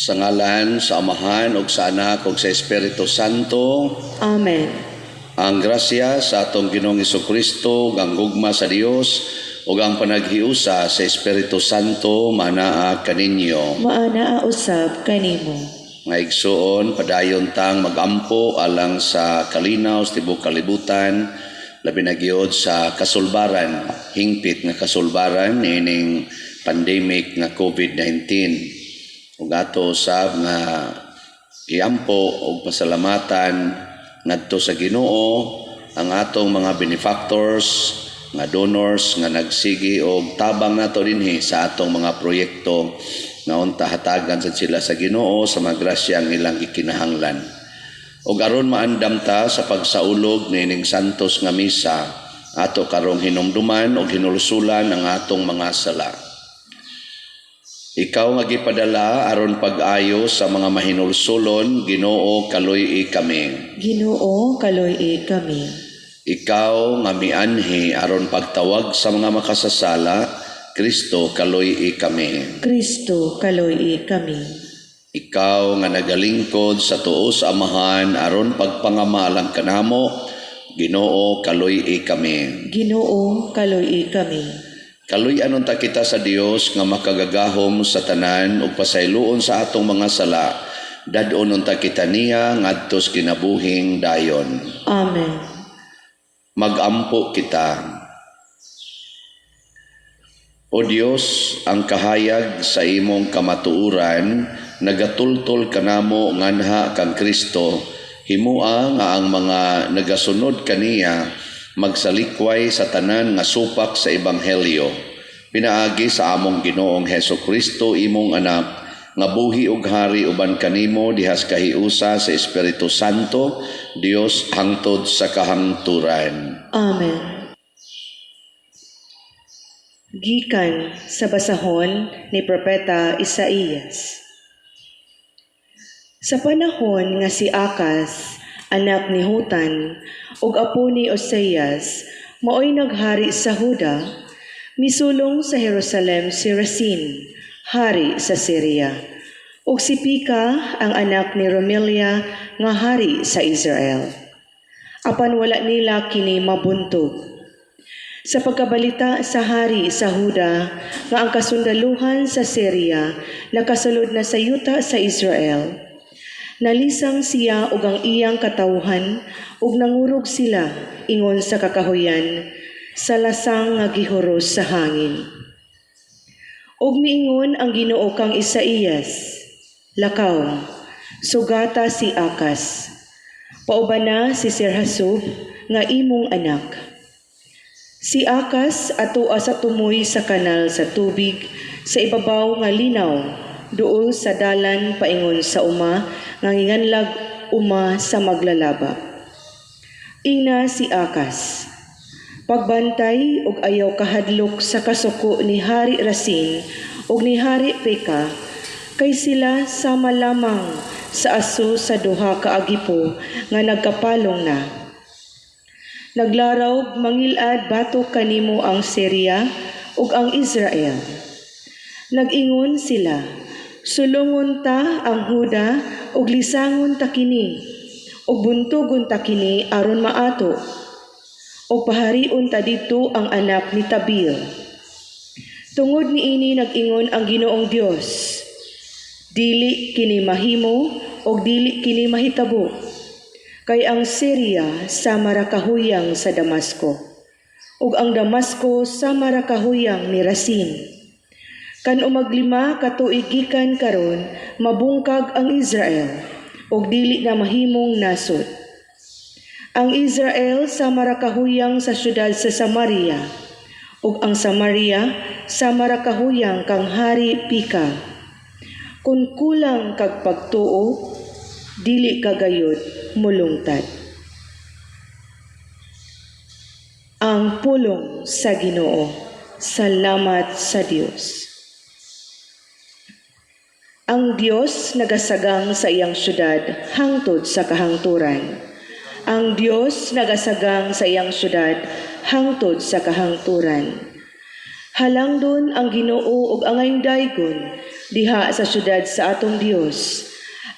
Sa ngalan sa Amahan ug sa Anak ug sa Espiritu Santo. Amen. Ang grasya sa atong Ginoong Kristo, ug ang gugma sa Dios ug ang panaghiusa sa Espiritu Santo manaa kaninyo. Maanaa usab kanimo. Mga igsuon, padayon tang magampo alang sa kalinaw sa tibuok kalibutan, labi na gyud sa kasulbaran, hingpit nga kasulbaran niining pandemic nga COVID-19. Ug ato usab nga iampo og pasalamatan ngadto sa Ginoo ang atong mga benefactors, nga donors nga nagsigi og tabang nato dinhi sa atong mga proyekto, nga unta hatagan sad sila sa Ginoo sa mga grasya ang ilang gikinahanglan. Ug aron maandam ta sa pagsaulog niining santos nga misa, ato karong hinumduman og hinulsulan ang atong mga sala. Ikaw nga gipadala aron pag-ayo sa mga mahinulsulon, Ginoo, kaluy-i kami. Ginoo, kaluy-i kami. Ikaw nga mianhi aron pagtawag sa mga makasasala, Kristo, kaluy-i kami. Kristo, kaluy-i kami. Ikaw nga nagalingkod sa tuo sa Amahan aron pagpangama alang kanamo, Ginoo, kaluy-i kami. Ginoo, kaluy-i kami. Kaluy-an unta kita sa Dios nga makagagahom sa tanan ug pasayloon sa atong mga sala. Dad-on unta kita niya ngadto sa kinabuhing dayon. Amen. Magampo kita. O Dios, ang kahayag sa imong kamatuoran nagatultol kanamo nganha kang Kristo, himua nga ang mga nagasunod kaniya magsalikway sa tanan nga supak sa ebanghelyo. Pinaagi sa among Ginoong Heso Kristo, imong anak, nga buhi ug hari uban kanimo dihas kahiusa sa Espiritu Santo, Dios, hangtod sa kahangturan. Amen. Gikan sa basahon ni Propeta Isaías. Sa panahon nga si Akas, anak ni Hutan, ug apo ni Oseas, maoy naghari sa Huda, misulong sa Jerusalem si Resin, hari sa Syria, ug si Pika, ang anak ni Romelia, nga hari sa Israel. Apan wala nila kini mabuntog. Sa pagkabalita sa hari sa Huda nga ang kasundaluhan sa Syria nakasulod na sa yuta sa Israel, nalisang siya ug ang iyang katawhan ug nangurog sila ingon sa kakahuyan sa lasang nga gihuros sa hangin. Ug miingon ang Ginoo kang Isaías, "Lakaw, sugata si Akas. Paubana si Sear-Jasub nga imong anak. Si Akas atoa sa tumoy sa kanal sa tubig sa ibabaw nga linaw, duol sa dalan paingon sa uma nga nginganlag uma sa maglalaba. Ingna si Akas, 'Pagbantay ug ayaw kahadlok sa kasuko ni Hari Rasin ug ni Hari Peka, kay sila sama lamang sa aso sa duha ka agipo nga nagkapalong na. Naglaraw mangilad batok kanimo ang Syria ug ang Israel. Nag-ingon sila, 'Sulongon ta ang Huda ug lisangon ta kini, ug buntugon ta kini aron maato. Ug paharion ta didto ang anak ni Tabil.' Tungod niini nag-ingon ang Ginoong Dios, 'Dili kini mahimo ug dili kini mahitabo. Kay ang Syria sama ra kahuyang sa Damasco, ug ang Damasco sama ra kahuyang ni Rasin. Kan umaglima ka tuig gikan karon, mabungkag ang Israel ug dili na mahimong nasod. Ang Israel sama ra kahuyang sa syudad sa Samaria, ug ang Samaria sama ra kahuyang kang Hari Pika. Kung kulang kag pagtuo, dili ka gayud mulungtad.'" Ang pulong sa Ginoo. Salamat sa Dios. Ang Dios nagasagang sa iyang syudad hangtod sa kahangturan. Ang Dios nagasagang sa iyang syudad hangtod sa kahangturan. Halangdon ang Ginoo ug angayng daygon. Diha sa syudad sa atong Dios,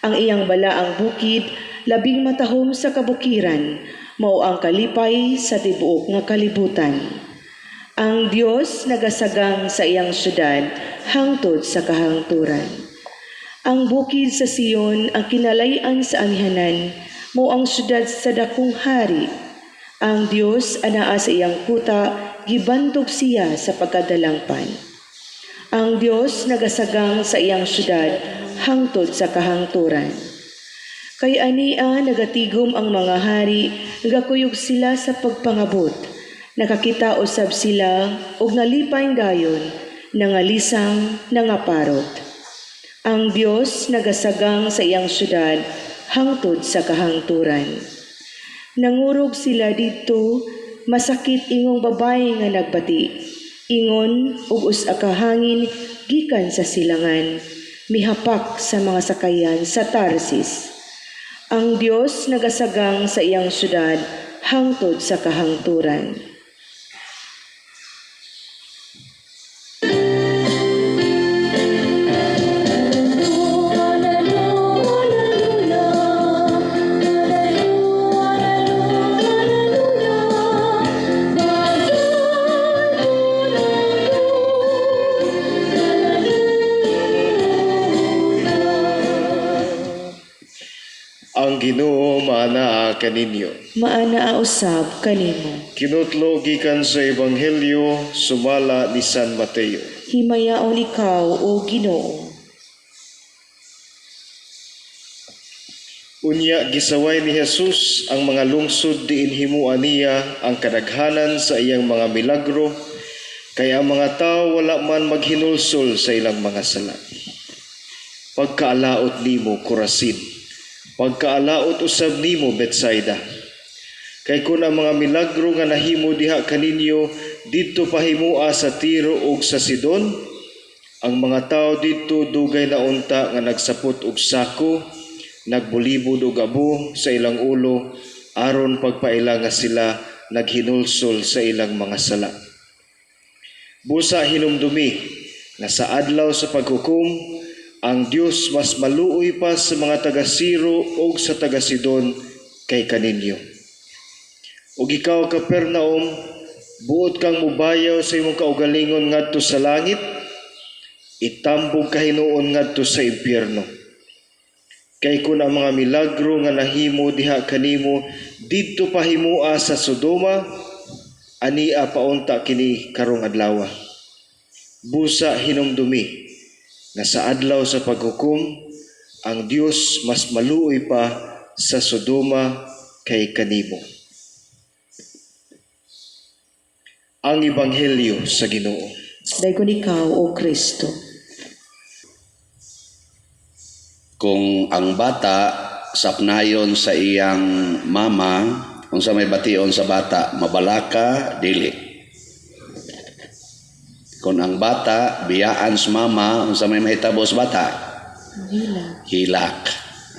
ang iyang balaang bukid, labing matahom sa kabukiran, mao ang kalipay sa tibuok nga kalibutan. Ang Dios nagasagang sa iyang syudad hangtod sa kahangturan. Ang bukid sa Sion ang kinalay-an sa amihanan, mao ang syudad sa dakong hari. Ang Dios anaa sa iyang kuta, gibantog siya sa pagkadalangpan. Ang Dios nagasagang sa iyang syudad hangtod sa kahangturan. Kay ania nagatigom ang mga hari, nagakuyog sila sa pagpangabot. Nakakita usab sila ug nalipay dayon, nangalisang, nangaparot. Ang Dios nagasagang sa iyang syudad hangtod sa kahangturan. Nangurog sila didto, masakit ingong babaye nga nagbati. Ingon og usa ka hangin gikan sa silangan, mihapak sa mga sakayan sa Tarsis. Ang Dios nagasagang sa iyang syudad hangtod sa kahangturan. Ang Ginoo maanaa kaninyo. Maanaa usab kanimo. Kinutlo gikan sa Ebanghelyo sumala ni San Mateo. Himayaon ikaw, o Ginoo. Unya gisaway ni Jesus ang mga lungsod diin himuan niya ang kadaghanan sa iyang mga milagro, kay ang mga tawo wala man maghinulsol sa ilang mga sala. Pagkaalaot nimo, Corazin, pagkaalaot usab nimo, Betsaida. Kay kun ang mga milagro nga nahimo diha kaninyo didto pahimua sa Tiro ug sa Sidon, ang mga tawo didto dugay na unta nga nagsapot og sako, nagbulibod og abo sa ilang ulo aron pagpaila nga sila naghinulsol sa ilang mga sala. Busa hinumdumi nga sa adlaw sa paghukom ang Dios mas maluoy pa sa mga taga-Siro ug sa taga-Sidon kay kaninyo. Ug ikaw, Capernaum, buot kang mubayaw sa imong kaugalingon ngadto sa langit, itambog ka hinuon ngadto sa impyerno. Kay kun ang mga milagro nga nahimo diha kanimo didto pahimua sa Sodoma, ania paunta kini karong adlaw. Busa hinumdumi nga sa adlaw sa paghukom ang Dios mas maluoy pa sa Sodoma kay kanimo. Ang Ebanghelyo sa Ginoo. Daygon ikaw, O Kristo. Kung ang bata sapnayon sa iyang mama, unsa may bation sa bata, mabalaka, dili. Kung ang bata biyaan sa mama, unsa may mahitabo sa bata? Hilak. Hilak.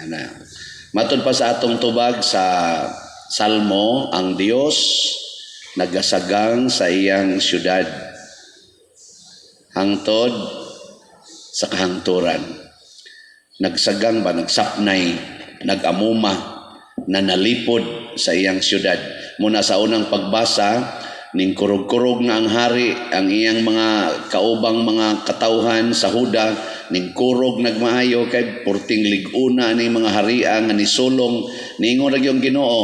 Ana. Matud pa sa atong tubag sa Salmo, ang Dios nagasagang sa iyang syudad hangtod sa kahangturan. Nagsagang ba, nagsapnay, nagamuma, na nalipod sa iyang syudad. Muna sa unang pagbasa, ning kurog-kurog nga ang hari, ang iyang mga kaubang mga katawhan sa Huda, ning kurog nagmaayo kay purting lig-una ni mga haria nga nisulong, niingon ra gyud Ginoo,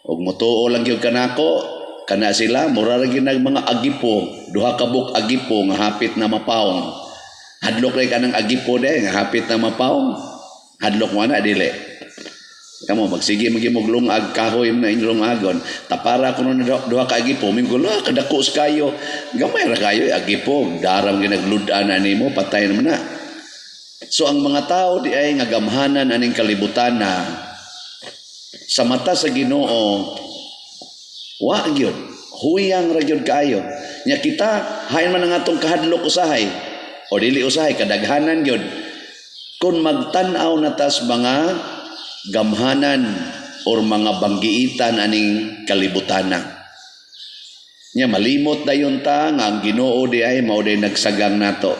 ug motuo lang gyud kanako, kana sila mura ra gyud nag mga agipo, duha ka buok agipo nga hapit na mapawong. Hadlok ray kanang agipo de nga hapit na mapawong. Hadlok mo na dili. Kamo magsige magi mo lungag kahoy na inyong lungagon. Tapara kuno na duha ka agipo, mingko la kadako sa kayo. Gamay ra kayo agipo, daram ginaglud-an ani mo, patay naman na. So ang mga tao di ay nga gamhanan aning kalibutan na sa mata sa Ginoo wa gyud, huyang ra gyud kaayo. Nya kita hain man ang atong kahadlok usahay o dili usahay kadaghanan gyud kun magtan-aw na tas mga gamhanan or mga banggiitan aning kalibutana. Nya malimot dayon ta nga ang Ginoo di ay mao day nagsagang nato.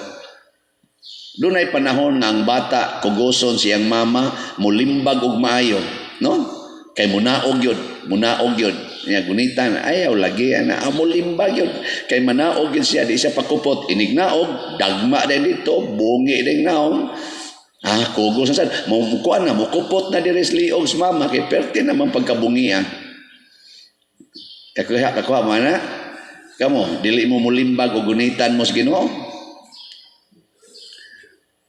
Dunay panahon nga ang bata kugoson siyang mama, mulimbag og maayo, no? Kay munaog yun, munaog yun. Nya gunitan, ayaw lagi ana, mulimbag yun. Kay manaog yun siya, di siya pakupot, inig naog, dagma din dito, bungi din naong. Ah, kugos na sad. Mo kuan na, mukupot na diri sa liog sa mama kay perti naman pagkabungi ah. Kakuha, kakuha mo na. Kamo, dili mo mulimbag o gunitan mo sa Ginoo.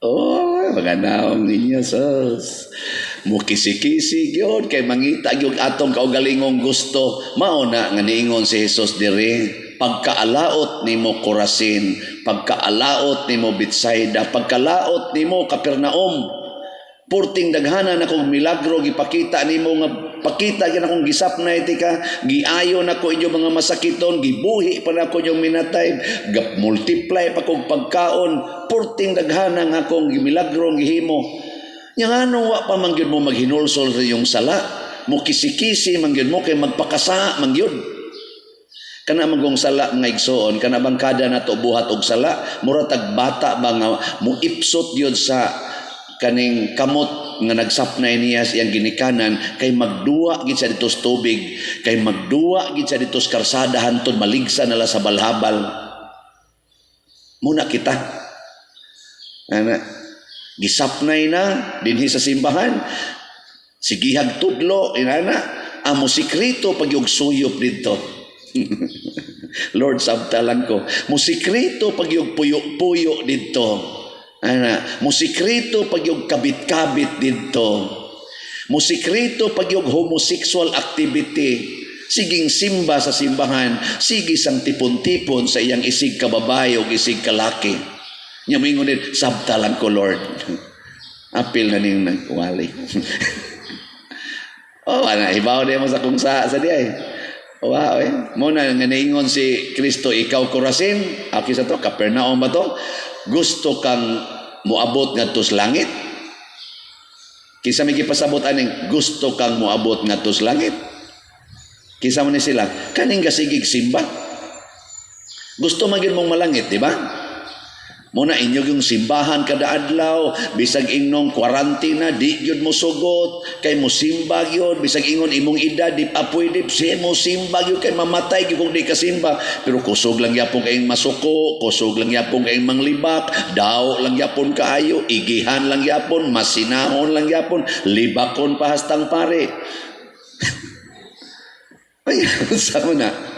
Oh, mga naong ninyo, sus. Mukisi-kisi gyud kay mangita gyud atong kaugalingong gusto. Mao na nga niingon si Jesus diri, pagkaalaot nimo Korasin, pagkaalaot nimo Betsaida, pagkalaot nimo Capernaum. Purting daghana na kong milagro gipakita nimo nga pakita gyud akong gisapnay tika, giayo nako inyong mga masakiton, gibuhi pa nako inyong minatay, gap multiply pa kog pagkaon, purting daghana nga akong gimilagro gihimo. Nya nganong wa pa man gyud mo maghinulsol sa iyong sala, mo kisi-kisi man gyud mo kay magpakasa man gyud. Kana magong sala, mga igsoon, kana bang kada nato buhat og sala, mura tag bata ba nga mo ipsot gyud sa kaning kamot nga nagsapnay niya sa iyang ginikanan kay magduwa gid siya dito sa tubig, kay magduwa gid siya dito sa karsada hantod maligsa nala sa balhabal. Muna kita ana, gisapnay na dinhi sa simbahan, sigihag tudlo inana, amo sikreto pagyug suyop didto. Lord, sabtalan ko. Musikreto pagyug puyo-puyo didto. Ana, musikreto pagyug kabit-kabit didto. Musikreto pagyug homosexual activity. Siging simba sa simbahan, sige sang tipon-tipon sa iyang isig kababae o isig kalaki. Nya moingon din, "Sabtalan ko, Lord." Apil na ning nagwali. Oh, ana, hibaw di mo sa kung sa di ay. Wow, eh. Mo na nga niingon si Kristo, "Ikaw Korasin," aki sa to, Capernaum ba to? "Gusto kang moabot ngadto sa langit?" Kinsa may gipasabot aning "gusto kang moabot ngadto sa langit"? Kinsa man ni sila? Kaning gasigig simba. Gusto man gyud mong malangit, di ba? Muna inyo yung simbahan kada adlaw, bisag ingnong kwarantina, di gyud mo sugot, kay mo simba gyud, bisag ingon imong edad, di pa pwede, si mo simba gyud kay mamatay gyud kung di ka simba. Pero kusog lang yapon kayong masuko, kusog lang yapon kayong manglibak, daw lang yapon kaayo, igihan lang yapon, masinahon lang yapon, libakon pa hastang pare. Ay, sa mo na.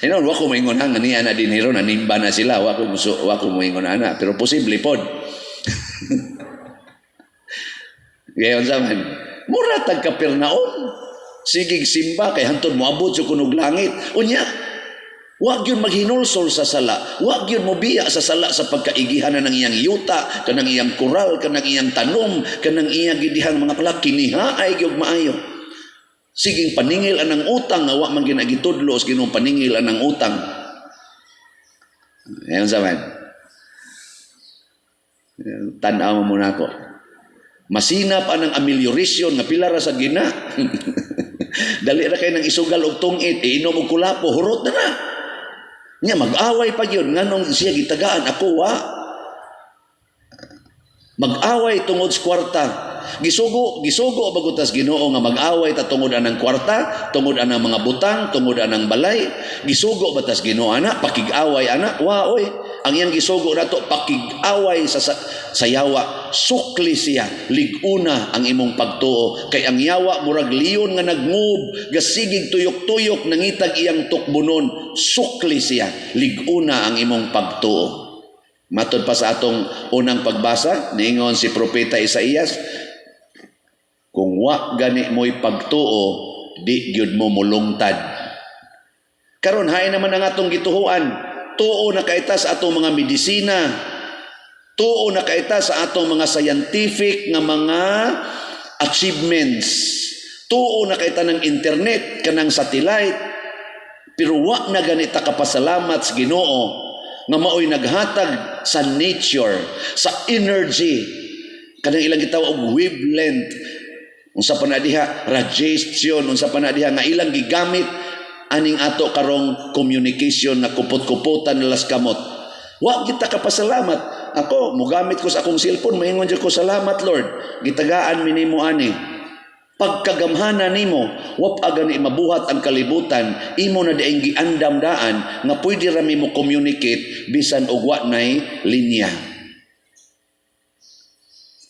Ino, wa ko moingon nga niya na din hero nanimba na sila, wa ko moingon ana, pero posible pod. Gayon sa man. Mura tag Kapernaum. Sigig simba kay hantod moabot sa kunog langit. Unya, wa gyud maghinulsol sa sala. Wa gyud mobiya sa sala sa pagkaigihan na ng iyang yuta, kanang iyang kural, kanang iyang tanom, kanang iyang gidihang mga pala kinihaay gyud maayo. Siging paningil anang utang nga wa man ginagitudlo sa Ginoo paningil anang utang. Ayan sa man. Tan-aw mo muna ako. Masina pa ng amelioration nga pila ra sa gina. Dali ra kay nang isugal og tungit, iinom og kulapo, hurot na na. Nya mag-away pa gyud nganong siya gitagaan, ako wa. Mag-away tungod sa kwarta. Gisugo, gisugo bagutas Ginoo nga mag-away ta tungod anang kwarta, tungod anang mga butang, tungod anang balay. Gisugo batas Ginoo ana, pakig-away ana? Wa oy. Ang iyang gisugo nato, pakig-away sa yawa, sukli siya, lig-una ang imong pagtuo kay ang yawa murag leon nga nagngob, gasigig tuyok-tuyok nangitag iyang tukbonon. Sukli siya, lig-una ang imong pagtuo. Matod pa sa atong unang pagbasa, niingon si Propeta Isaías, kung wa gani mo'y pagtuo, di gyud mo mulungtad. Karon hain naman ang atong gituhuan. Tuo na kaita sa atong mga medisina. Tuo na kaita sa atong mga scientific nga mga achievements. Tuo na kaita ng internet, kanang satellite. Pero wa na ganita kapasalamat sa Ginoo nga maoy naghatag sa nature, sa energy, kanang ilang gitawag og wavelength, unsa pa na diha, radiation, unsa pa na diha nga ilang gigamit aning ato karong communication na kupot-kupotan nalas kamot. Wa kita kapasalamat. Ako, mugamit ko sa akong cellphone, moingon jud ko, "Salamat, Lord. Gitagaan mi nimo ani." Pagkagamhana nimo, wa pa gani mabuhat ang kalibutan, imo na diayng giandam daan nga pwede ra mo communicate bisan og wa nay linya.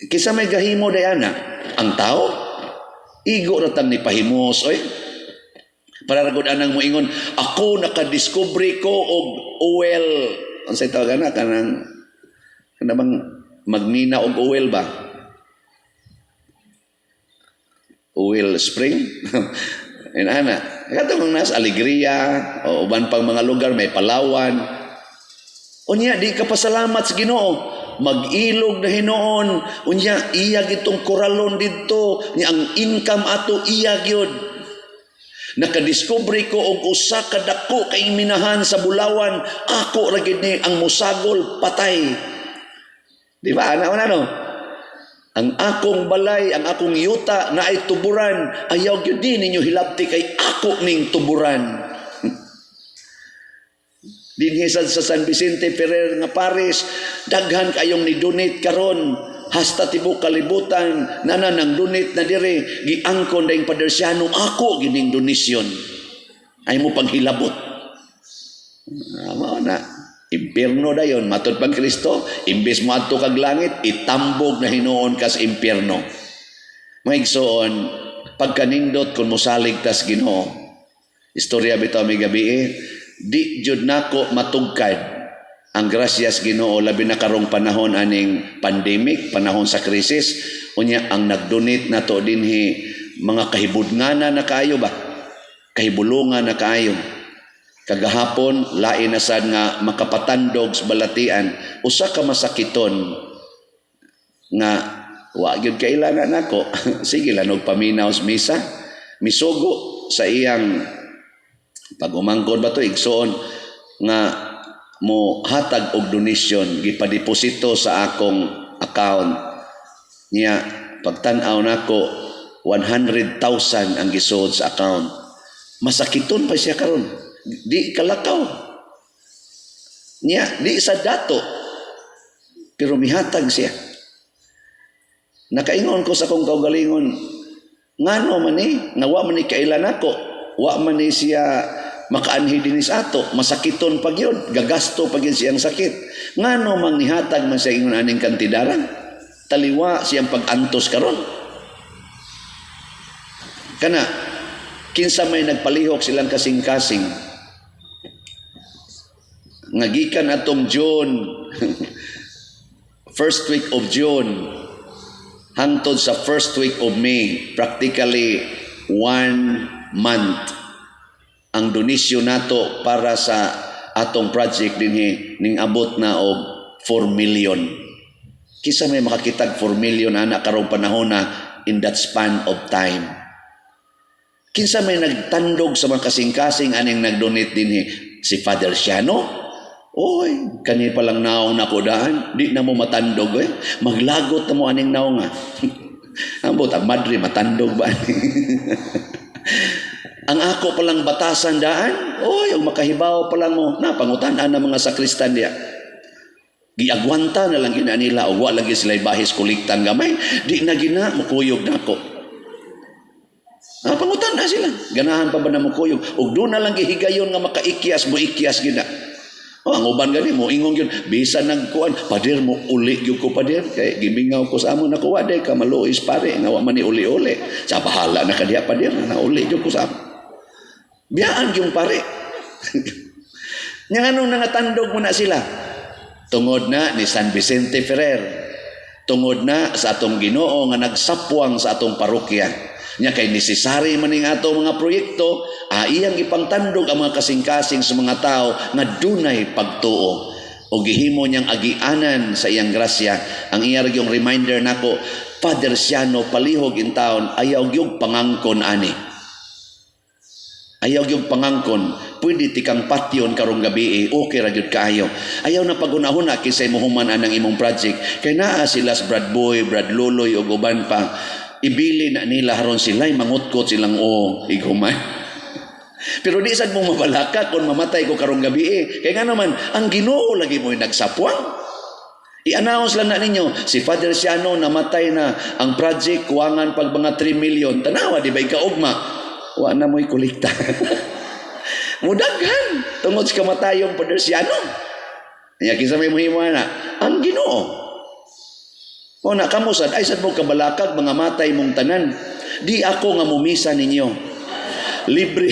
Kinsa may gahimo day ana? Ang tao? Igo ra tang nipahimos oy. Para ra gud anang moingon, "Ako nakadiskubre ko og oil." Unsay tawag ana kanang kana bang magmina og oil ba? Oil spring? Inana. Katong nas Alegria o uban pang mga lugar may Palawan. Unya di ka pasalamat sa Ginoo. Mag-ilog na hinuon. Unya iya gitong koralon didto, nya ang income ato iya gyud. Nakadiskubre ko og usa ka dako kay minahan sa Bulawan, ako ra gid ni ang musagol patay. Di ba? Ana ano? Ang akong balay, ang akong yuta na ay tuburan, ayaw gyud ni ninyo hilabti kay ako ning tuburan. Dinhi sa San Vicente Ferrer nga paris, daghan kayong ni donate karon hasta tibok kalibutan nana nang donate na dire giangkon daing Pader Siano, ako gining donasyon. Ay mo paghilabot. Ah, mao na. Impierno dayon matud pang Kristo, imbes mo adto kag langit, itambog na hinuon kas impierno. Mga igsoon, pagkanindot kung mosalig tas Ginoo. Istorya bitaw mi gabi eh, di jud nako matugkad ang grasyas Ginoo, labi na karong panahon aning pandemic, panahon sa krisis. Unya ang nagdonate nato dinhi mga kahibudngana na kaayo ba? Kahibulungan na kaayo. Kagahapon lain na sad nga makapatandog sa balatian usa ka masakiton nga wa gyud kaila nako. Sige lang og paminaw sa misa. Misugo sa iyang pag-umangkon ba to, igsoon nga mo hatag og donation, gipadeposito sa akong account niya. Pagtan-aw nako, 100,000 ang gisuod sa account. Masakiton pa siya karon, di kalakaw niya, di sa dato, pero mihatag siya. Nakaingon ko sa akong kaugalingon, ngano man ni nga wa man ni kailan nako, wa man ni siya makaanhi dinhi sa ato, masakiton pag yun, gagasto pag yun siyang sakit, ngano mang nihatag man siya ingon aning kantidaran taliwa siyang pag-antos karon? Kana kinsa may nagpalihok silang kasing-kasing nga gikan atong June, first week of June hangtod sa first week of May, practically one month, ang donasyon nato para sa atong project dinhi ning abot na og 4 million? Kinsa may makakitag 4 million ana karong panahon na in that span of time? Kinsa may nagtandog sa mga kasing-kasing aning nagdonate dinhi? Si Father Siano? Oy, kani pa lang naong nako daan, di na mo matandog eh. Maglagot na mo aning naong ah. Ambot ang madre matandog ba ani? Ang ako palang batasan daan, oy, ang makahibaw pa lang mo, na pangutan-an ng mga sakristan diya. Giagwanta na lang gina nila o wa lagi sila bahis kolektan gamay, di na gina mukuyog nako. Ah, pangutan na sila. Ganahan pa ba na mukuyog? Og doon na lang gihigayon nga makaikyas mo ikyas gina. Oh, ang uban gani mo ingon gyud bisan nagkuan, "Pader, mo uli gyud ko, pader, kay gimingaw ko sa amo nako." "Wa ka maluis, pare, nga wa man ni uli-uli." "Sa bahala na ka diha, pader, na uli gyud ko sa amo." Biyaan yung pare. Nya nganong nangatandog mo na sila? Tungod na ni San Vicente Ferrer. Tungod na sa atong Ginoo nga nagsapwang sa atong parokya. Nya kay necessary man ning ato mga proyekto, ah, iyang ipangtandog ang mga kasing-kasing sa mga tao nga dunay pagtuo. O gihimo niyang agianan sa iyang grasya. Ang iya yung reminder nako, "Father Siano, palihog in town, ayaw gyud pangangkon ani. Ayaw gyud pangangkon. Pwede tikang patyon karong gabi, eh, okay ra gyud kaayo." Ayaw na pagunahuna kinsay mohuman anang imong project. Kay naa sila sa Brad Boy, Brad Loloy ug uban pa. Ibili na nila haron sila'y mangutkot silang o ighuman. Pero di sad mo mabalaka kung mamatay ko karong gabi eh. Kaya nga naman, ang Ginoo lagi mo'y nagsapwang. I-announce lang na ninyo, si Father Siano namatay na, ang project kuwangan pag mga 3 million. Tanawa, di ba ikaugma? Wa na mo'y kolekta. Mudaghan tungod sa kamatayong Father Siano. Nya kinsa may muhimo na? Ang Ginoo. O na kamo sad ay sad mo kabalakag mga matay mong tanan. Di ako nga mumisa ninyo. Libre.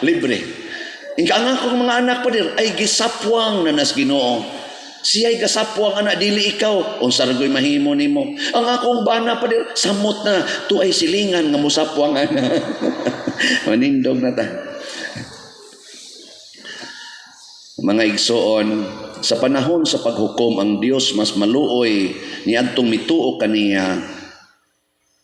Libre. Inka ang akong mga anak pa dir ay gisapwang na nas Ginoo. Siya'y gasapwang anak dili ikaw. Unsa ra goy mahimo nimo? Ang akong bana pa dir samot na tuay silingan nga mosapwang ana. Manindog na ta. Mga igsoon, sa panahon sa paghukom ang Dios mas maluoy niadtong mituo kaniya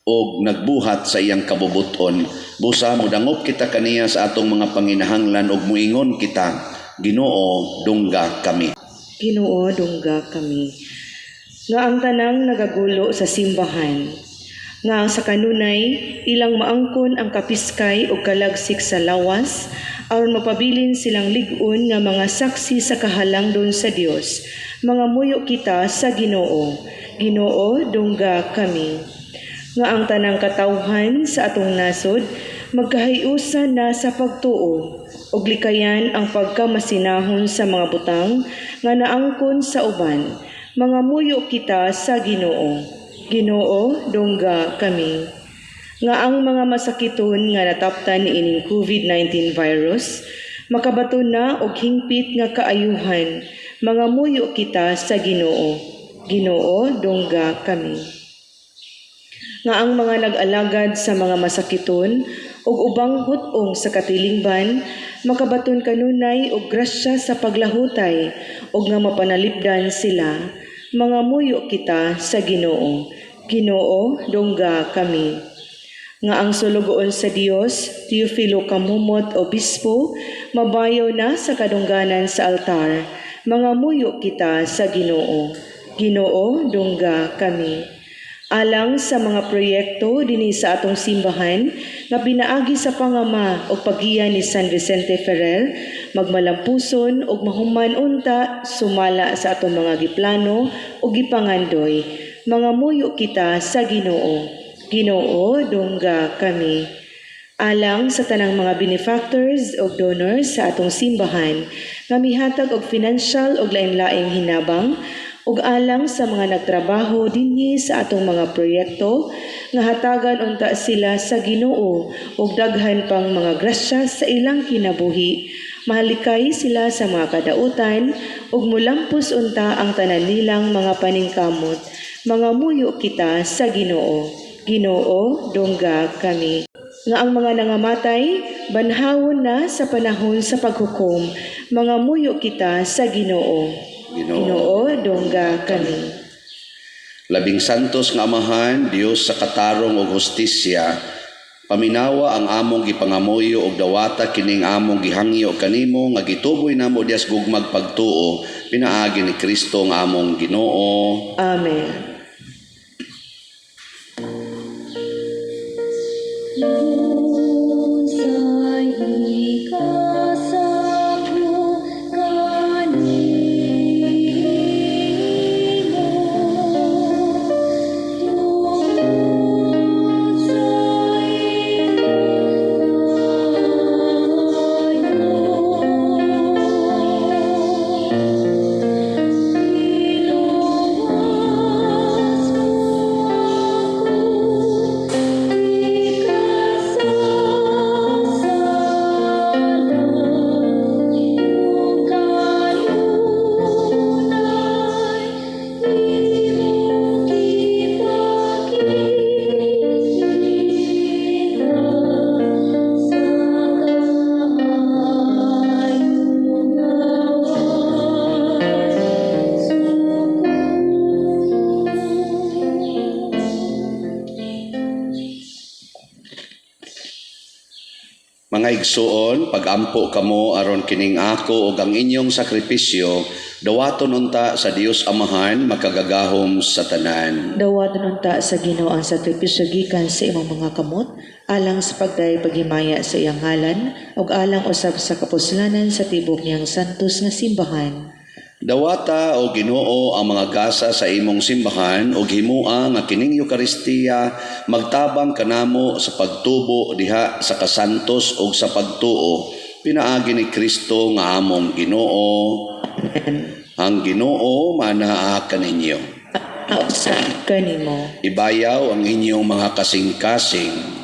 og nagbuhat sa iyang kabubuton. Busa modangop kita kaniya sa atong mga panginahanglan og muingon kita, Ginoo, dungga kami. Ginoo, dungga kami. Nga ang tanang nagagulo sa simbahan, nga sa kanunay ilang maangkon ang kapiskay ug kalagsik sa lawas, aron mapabilin silang lig-on nga mga saksi sa kahalangdon sa Dios. Mga muyo kita sa Ginoo. Ginoo, dungga kami. Nga ang tanang katawhan sa atong nasod magkahiusan na sa pagtuo ug likayan ang pagkamasinahon sa mga butang nga naangkon sa uban. Mga muyo kita sa Ginoo. Ginoo, dungga kami. Nga ang mga masakiton nga nataptan niining COVID-19 virus makabaton na og hingpit nga kaayuhan. Mga muyo kita sa Ginoo. Ginoo, dungga kami. Nga ang mga nag-alagad sa mga masakiton ug ubang hut-ong sa katilingban makabaton kanunay og grasya sa paglahutay ug nga mapanalipdan sila. Mga muyo kita sa Ginoo. Ginoo, dungga kami. Nga ang sulugoon sa Dios, Teofilo Camomot Obispo, mabayo na sa kadungganan sa altar. Mga muyo kita sa Ginoo. Ginoo, dungga kami. Alang sa mga proyekto dinhi sa atong simbahan nga pinaagi sa pangama o paggiya ni San Vicente Ferrer, magmalampuson ug mahuman unta sumala sa atong mga giplano ug gipangandoy. Mga muyo kita sa Ginoo. Ginoo, dungga kami. Alang sa tanang mga benefactors ug donors sa atong simbahan nga mihatag og financial ug lain-laing hinabang, ug alang sa mga nagtrabaho dinhi sa atong mga proyekto nga hatagan unta sila sa Ginoo ug daghan pang mga grasya sa ilang kinabuhi. Mahalikay sila sa mga kadautan ug mulampos unta ang tanan nilang mga paningkamot. Mga muyo kita sa Ginoo. Ginoo, dungga kami. Nga ang mga nangamatay, banhawon na sa panahon sa paghukom. Mga muyo kita sa Ginoo. Ginoo, Ginoo, dungga kami. Labing santos nga Amahan, Dios sa katarong ug hustisya, paminawa ang among gipangamuyo ug dawata kining among gihangyo kanimo nga gituboy namo dias gugmag pagtuo pinaagi ni Kristo nga among Ginoo. Amen. Unsay ikasako kanimo, tungod sa imong kaayo? Iluwas mo ako, ikasasala, ug kanunay imong gipakita sa kaayo nga way suko. Mga igsuon, pagampo kamo aron kining ako ug ang inyong sakripisyo dawaton unta sa Dios Amahan makagagahom sa tanan. Dawaton unta sa Ginoo ang sakripisyo gikan sa imong mga kamot alang sa pagday paghimaya sa iyang ngalan ug alang usab sa kapuslanan sa tibok niyang santos nga simbahan. Dawata o Ginoo ang mga gasa sa imong simbahan ug himua nga kining Eukaristiya magtabang kanamo sa pagtubo diha sa kasantos ug sa pagtuo pinaagi ni Kristo nga among Ginoo. Ang Ginoo manaa kaninyo. Usab kanimo. Ibayaw ang inyong mga kasing-kasing.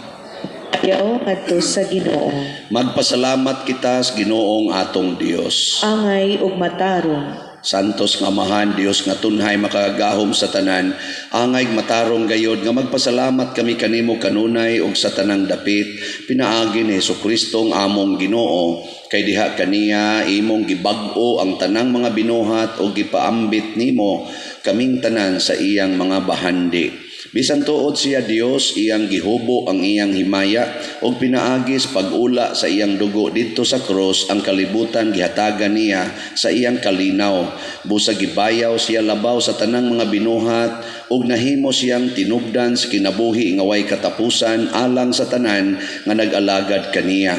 Yaw ngadto sa Ginoo. Magpasalamat kita sa Ginoong atong Dios. Angay ug matarong. Santos nga Amahan, Dios nga tunhay makagagahom sa tanan, angay matarong gayod nga magpasalamat kami kanimo kanunay ug sa tanang dapit, pinaagi ni Hesukristo ang among Ginoo, kay diha kaniya imong gibag-o ang tanang mga binuhat ug gipaambit nimo kaming tanan sa iyang mga bahandi. Bisan tuod siya Dios, iyang gihubo ang iyang himaya ug pinaagi sa pag-ula sa iyang dugo didto sa krus ang kalibutan gihatagan niya sa iyang kalinaw. Busa gibayaw siya labaw sa tanang mga binuhat ug nahimo siyang tinubdan sa kinabuhi nga way katapusan alang sa tanan nga nag-alagad kaniya.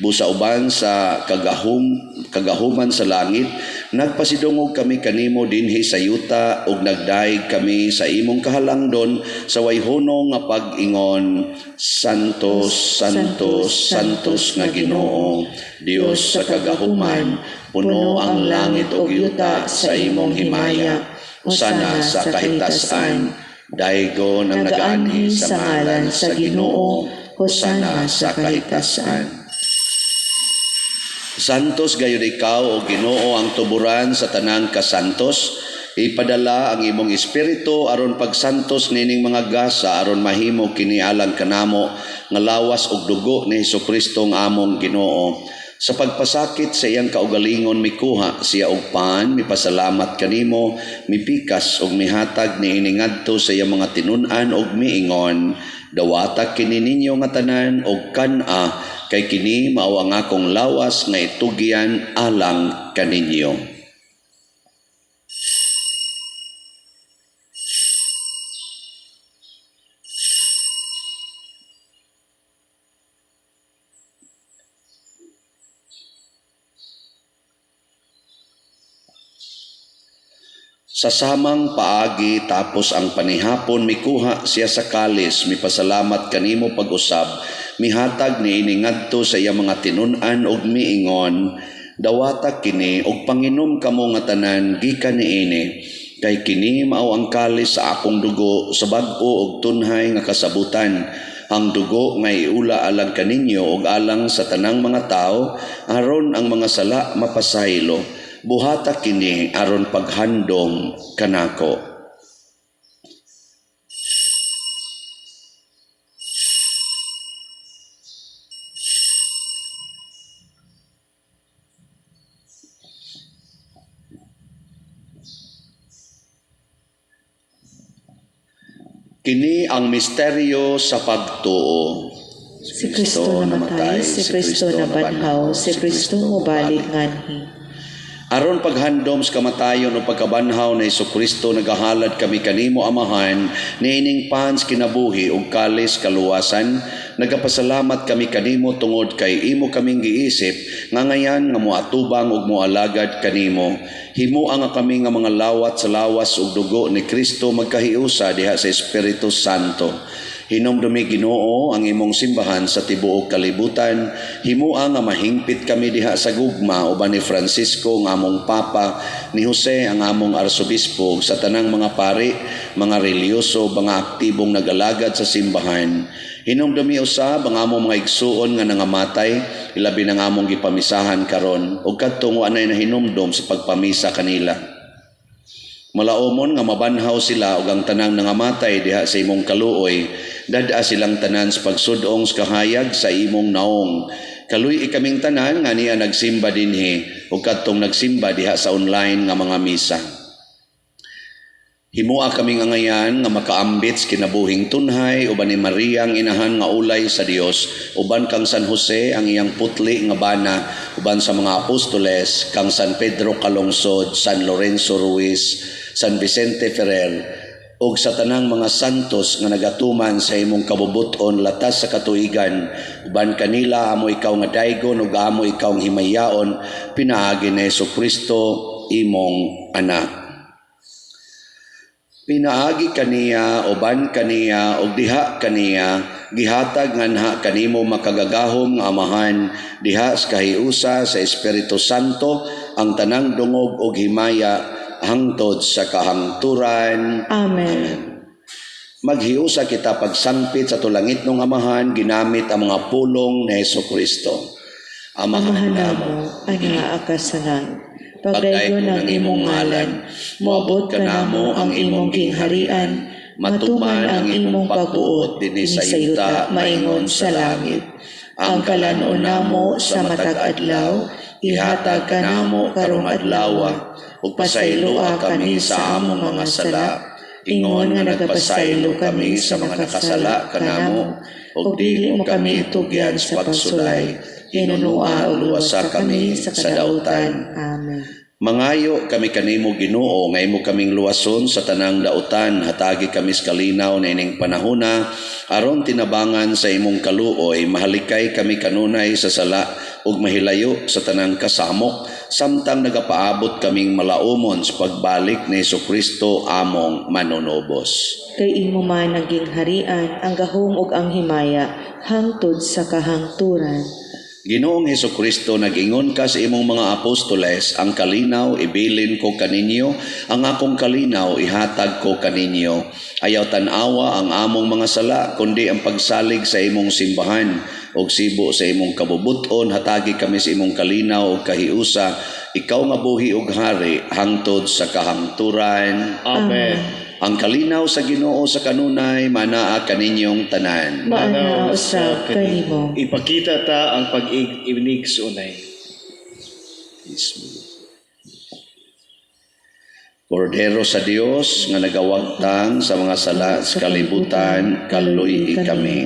Busa uban sa kagahuman sa langit, nagpasidungog kami kanimo dinhi sa yuta ug nagdaig kami sa imong kahalangdon sa way hunong nga pag-ingon, Santos, Santos, Santos nga Ginoo, Dios sa kagahuman, puno ang langit ug yuta sa imong himaya. Hosana sa kahitasan, daygon ang nagaanhi sa ngalan sa Ginoo, hosana sa kahitasan. Santos gayud ikaw o Ginoo ang tuburan sa tanang kasantos. Ipadala ang imong espiritu aron pagsantos nining mga gasa aron mahimo kini alang kanamo nga lawas ug dugo ni Hesukristo ang among Ginoo. Sa pagpasakit sa iyang kaugalingon mikuha siya og pan, mipasalamat kanimo, mipikas ug mihatag niini ngadto sa iyang mga tinun-an ug miingon, dawata kini ninyo nga tanan og kan-a, kay kini mao ang akong lawas nga itugyan alang kaninyo. Sa samang paagi tapos ang panihapon mikuha siya sa kalis, mipasalamat kanimo pag-usab, mihatag niini ngadto sa iyang mga tinun-an ug miingon, dawata kini ug panginom kamo nga tanan gikan niini, kay kini mao ang kalis sa akong dugo sa bag-o ug tunhay nga kasabutan, ang dugo nga iula alang kaninyo ug alang sa tanang mga tawo aron ang mga sala mapasaylo. Buhata kini aron paghandom kanako. Kini ang misteryo sa pagtuo. Si Kristo namatay, si Kristo nabanhaw, si Kristo mobalik nganhi. Aron paghandom sa kamatayon o pagkabanhaw ni Hesukristo, nagahalad kami kanimo Amahan, niining pans kinabuhi ug kalis kaluwasan. Nagapasalamat kami kanimo tungod kay imo kaming giisip nga ngayan nga moatubang ug moalagad kanimo. Himoa nga kami nga mga lawat sa lawas ug dugo ni Kristo magkahiusa diha sa Espiritu Santo. Hinumdumi Ginoo ang imong simbahan sa tibuok kalibutan. Himoa nga mahingpit kami diha sa gugma uban ni Francisco ang among Papa, ni Jose ang among Arsobispo, ug sa tanang mga pari, mga relihiyoso, mga aktibong nagalagad sa simbahan. Hinumdumi usab ang among mga igsuon nga nangamatay, ilabi nang among gipamisahan karon, ug kadtong wa nay nahinumdom sa pagpamisa kanila. Malaomon nga mabanhaw sila ug ang tanang nangamatay diha sa imong kaluoy, dad-a silang tanan sa pagsud-ong sa kahayag sa imong naong. Kaluy-i kaming tanan nga niya nagsimba dinhi ug kadtong nagsimba diha sa online nga mga misa. Himoa kaming angayan nga makaambit sa kinabuhing tunhay uban ni Maria ang inahan nga ulay sa Dios, uban kang San Jose ang iyang putli nga bana, uban sa mga apostoles kang San Pedro Calungsod, San Lorenzo Ruiz, San Vicente Ferrer, ug sa tanang mga santos nga nagatuman sa imong kabubuton latas sa katuigan, uban kanila amo ikaw nga daygon ug amo ikaw ang himayaon, pinaagi ni Hesukristo imong anak. Pinaagi kaniya, uban kaniya, ug diha kaniya, gihatag nganha kanimo makagagahom nga Amahan, diha sa kahiusa sa Espiritu Santo, ang tanang dungog ug himaya hangtod sa kahangturan. Amen. Maghiusa kita pagsangpit sa atong langitnong Amahan ginamit ang mga pulong ni Hesus Kristo. Amahan namo, anaa ka sa langit. Pagdaygon ang imong ngalan, moabot kanamo ang imong gingharian, matuman ang imong pagbuot dinhi sa yuta maingon sa langit. Ang kalanuon namo sa matag adlaw, ihatag kanamo karong adlaw, ug pasayloa kami sa among mga sala, ingon nga nagpasaylo kami sa mga nakasala kanamo, ug dili mo kami itugyan sa pagsulay, hinunua ug luwasa kami sa kadautan. Amen. Mangayo kami kanimo, Ginoo, nga imo kaming luwason sa tanang dautan. Hatagi kami sa kalinaw niining panahona aron tinabangan sa imong kaluoy mahalikay kami kanunay sa sala ug mahilayo sa tanang kasamok samtang nagapaabot kaming malaumon sa pagbalik ni Kristo among manunubos. Kay imo man ang gingharian, ang gahom ug ang himaya, hangtod sa kahangturan. Ginoong Heso Kristo, nag-ingon ka sa imong mga apostoles, "Ang kalinaw ibilin ko kaninyo, ang akong kalinaw ihatag ko kaninyo. Ayaw tan-awa ang among mga sala, kundi ang pagsalig sa imong simbahan. Og sibo sa imong kabubuton, hatagi kami sa imong kalinaw ug kahiusa, ikaw nga buhi ug hari hangtod sa kahangturan." Amen. Ang kalinaw sa Ginoo sa kanunay manaa kaninyong tanan. Maanaa usab kanimo. Ipakita ta ang pag-ibig sa unay. Peace. Kordero sa Dios nga nagawagtang sa mga sala sa kalibutan, kaluy-i kami.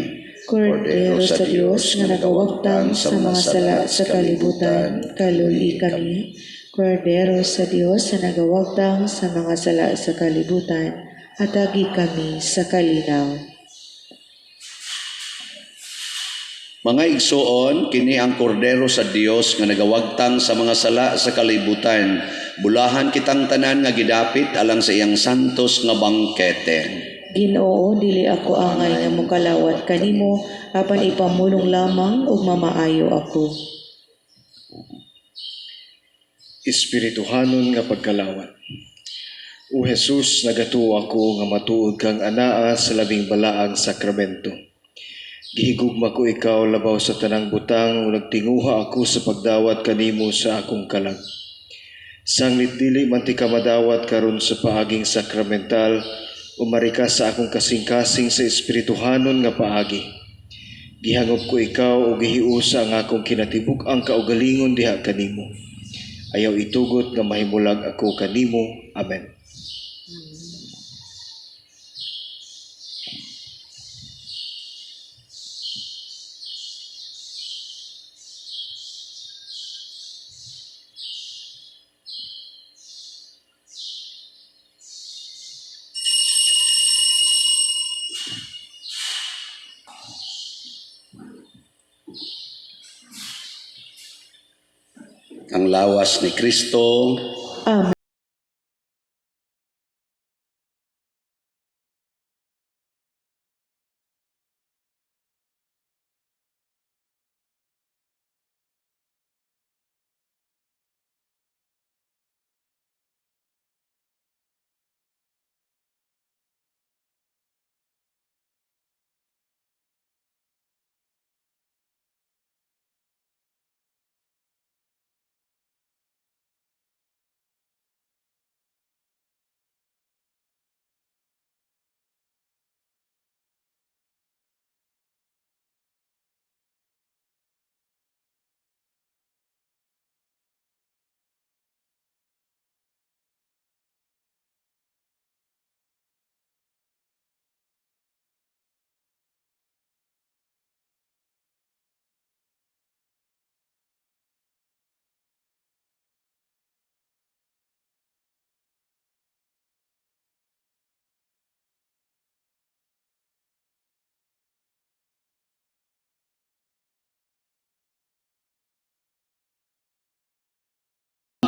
Kordero sa Dios nga nagawagtang sa mga sala sa kalibutan, kaluy-i kami. Kordero sa Dios nga nagawagtang sa mga sala sa kalibutan, hatagi kami sa kalinaw. Mga igsuon, kini ang Kordero sa Dios nga nagawagtang sa mga sala sa kalibutan. Bulahan kitang tanan nga gidapit alang sa iyang santos nga bangkete. Ginoo, dili ako angay nga mokalawat kanimo, apan ipamulong lamang ug mamaayo ako. Espirituhanon nga pagkalawat. O Jesus, nagatuo ako nga matuod kang anaa sa labing balaang sakramento. Gihigugma ko ikaw labaw sa tanang butang ug nagtinguha ako sa pagdawat kanimo sa akong kalag. Sanglit dili man tika madawat karon sa paaging sakramental, umari ka sa akong kasing-kasing sa espirituhanon nga paagi. Gihangop ko ikaw ug gihiusa ang akong kinatibuk-ang kaugalingon diha kanimo. Ayaw itugot nga mahimulag ako kanimo. Amen. Ang lawas ni Kristo. Amen.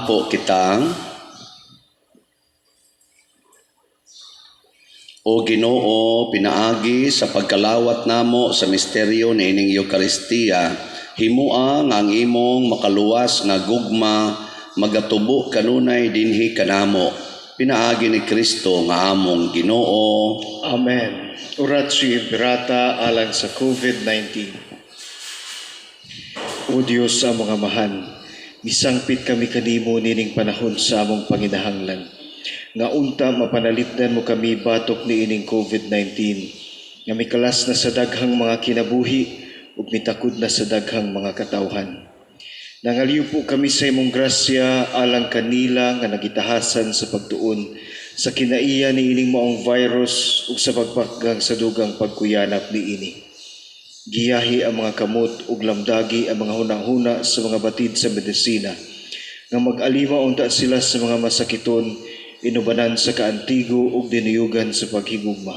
Po kitang O Ginoo, pinaagi sa pagkalawat namo sa misteryo niining Eukaristiya, himua nga ang imong makaluwas nga gugma magatubo kanunay dinhi kanamo. Pinaagi ni Kristo nga among Ginoo. Amen. Oratio Imperata alang sa COVID-19. O Diyos, among Amahan, misangpit kami kanimo nining panahon sa among panginahanglan. Nga unta mapanalipdan mo kami batok niining COVID-19, nga mikalas na sa daghang mga kinabuhi ug mitakod na sa daghang mga katawhan. Nangaliw kami sa imong grasya alang kanila nga nagitahasan sa pagtuon sa kinaiya niining maong virus ug sa pagpakgang sa dugang pagkuyanap niini. Giyahi ang mga kamot ug lamdagi ang mga hunahuna sa mga batid sa medisina nga mag-alima unta sila sa mga masakiton, inubanan sa kaantigo ug dinuyugan sa paghigugma.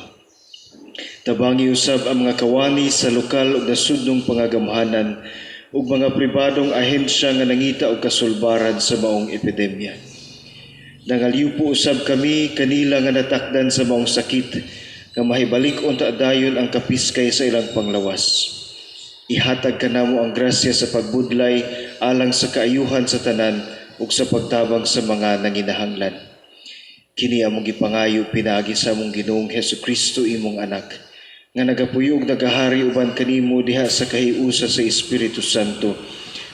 Tabangi usab ang mga kawani sa lokal ug nasudnong pangagamhanan ug mga pribadong ahensya nga nangita og kasulbaran sa maong epidemya. Nangaliw usab kami kanila nga natakdan sa maong sakit nga mahibalik unta dayon ang kapiskay sa ilang panglawas. Ihatag kanamo ang grasya sa pagbudlay alang sa kaayuhan sa tanan ug sa pagtabang sa mga nanginahanglan. Kini among gipangayo pinaagi sa among Ginoong Hesukristo, imong anak, nga nagapuyo ug nagahari uban kanimo diha sa kahiusa sa Espiritu Santo,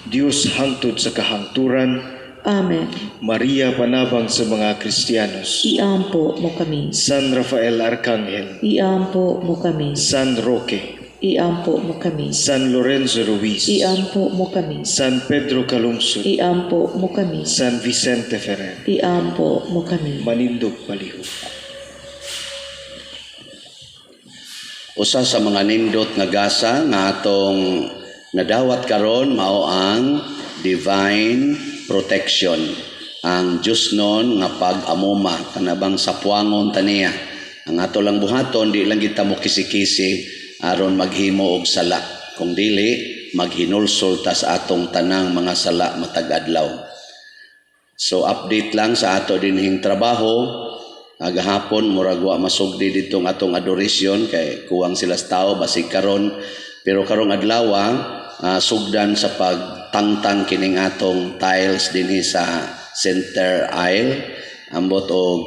Dios hangtod sa kahangturan. Amen. Maria, panabang sa mga Kristiyanos. Iampo mo kami. San Rafael Arcangel. Iampo mo kami. San Roque. Iampo mo kami. San Lorenzo Ruiz. Iampo mo kami. San Pedro Calungsod. Iampo mo kami. San Vicente Ferrer. Iampo mo kami. Manindog palihog. Usa sa mga nindot nga gasa nga atong nadawat karon mao ang divine protection. Ang Diyosnon nga pag-amuma, kanabang sapuangon taniya. Ang ato lang buhaton, di lang kita mo kisi-kisi aron maghimo og sala. Kung dili, maghinulsol ta sa atong tanang mga sala matag adlaw. So update lang sa ato dinhing trabaho. Agahapon murag wa masugdi ditong atong adoration kay kuwang sila sa tao basig karon, pero karong adlaw sugdan sa pagtangtang kining atong tiles dinhi sa center aisle. Ambot og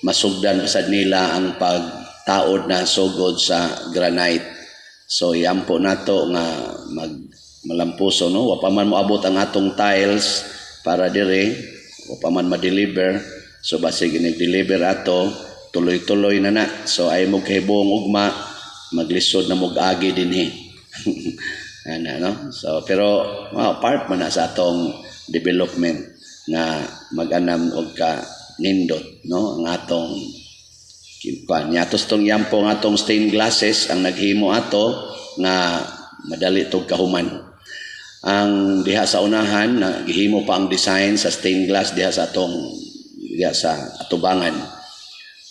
masugdan pasad nila ang pagtaod na sugod sa granite. So iampo nato nga mag malampuso, no? Wa pa man moabot ang atong tiles para dire, wa pa man ma-deliver. So basig inig-deliver ato, tuloy-tuloy na na. So ay mo kahibong ugma, maglisod na mog-agi dinhi. Ana, no? So pero wow, part man na sa atong development nga mag-anam og ka nindot, no, ang atong kuan. Niatos tong yampo ang atong stained glasses ang naghimo ato nga madali tog kahuman. Ang diha sa unahan na gihimo pa ang design sa stained glass diha sa atong diha sa atubangan.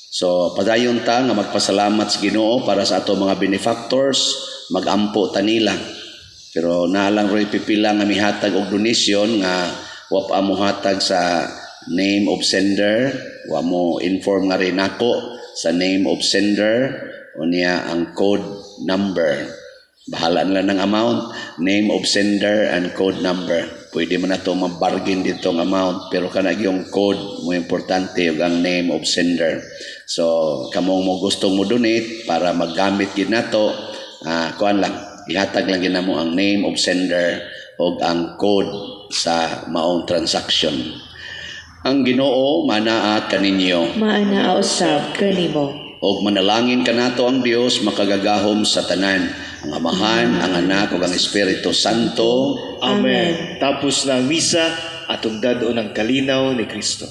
So padayon ta nga magpasalamat sa Ginoo para sa ato mga benefactors, magampo ta nila. Pero nalang roy pipila nga mihatag og donation nga wa pa mohatag sa name of sender, wa mo inform nga rin nako sa name of sender o niya ang code number. Bahala nila ng amount, name of sender and code number. Pwede mo na ito mabargain dito ang amount, pero kanag yung code mo importante yung ang name of sender. So, kamong mo gustong mo donate para maggamit gid nato, kuan lang, ihatag lang gid namo ang name of sender o ang code sa maong transaction. Ang Ginoo manaa kaninyo. Maanaa usab kanimo. Og manalangin kanato ang Dios makagagahom sa tanan, ang Amahan, ang Anak ug ang Espiritu Santo. Amen. Tapos na ang misa, atong dad-on ang kalinaw ni Kristo.